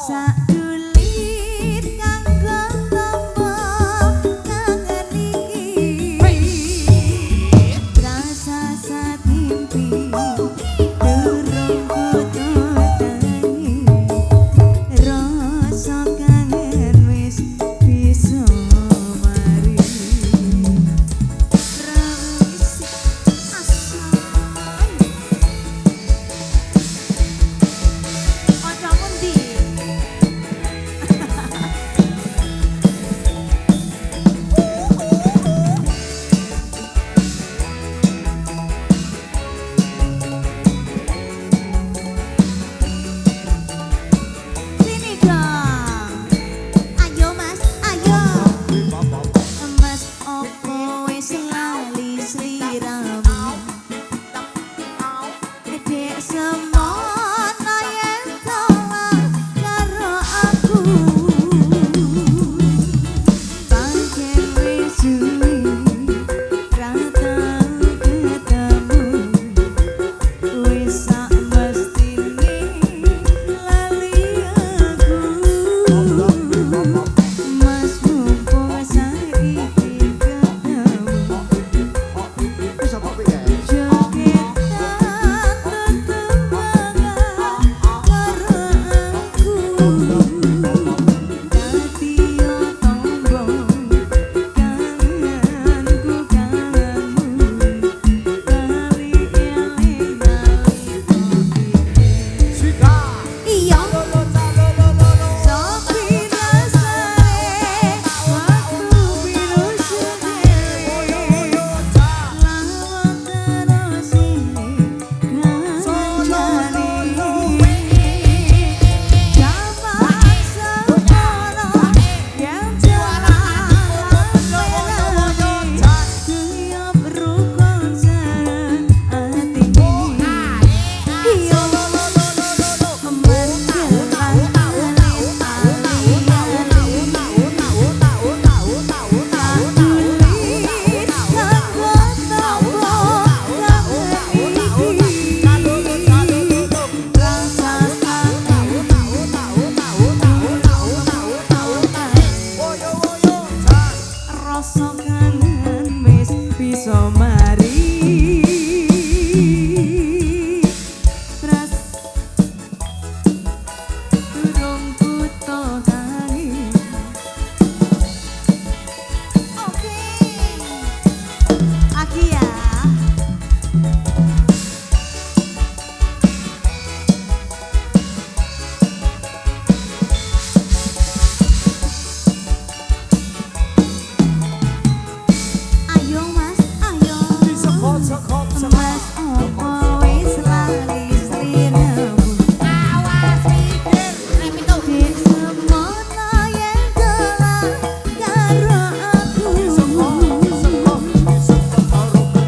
Sak dulit kanggo tombo kangen iki. Rasa satimpi durung kudu tangi. Rasa kangen wis bisa mari. Rawisi asal. Kancamu ndi? Sini dong. Ayo Mas, ayo. Mas opo wis lali sliramu? Dek semono yen tolak karo aku. Pancen wis suwi ra tau ketemu. Wis sak mestine lali aku. Mas mumpung saiki ketemu. Bisa kok piye? Jogetan tetembangan karo aku. Dadi yo tombo kangenku kangenmu. Kali eling nalika Sika. Iya. Lolo lolo lolo. Sopi rasane waktu pinuju dhewe. Lawan terus ini kancane. Jaman semono yen jalan rame-rame. Guyub rukun sareng ati. Iya. Menjelang alit kanggo tombo kangen iki. Rasa rasa kangen wis bisa mari. Tras durung buta tangi. Oke. Lagi ya. Ayo Mas, ayo. Mas opo wis lali sliramu? Dek semono yen dolan karo aku.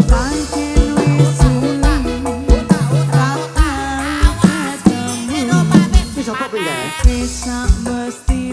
Pancen wis suwi ra tau ketemu. Bisa kok piye? Wis sak mestine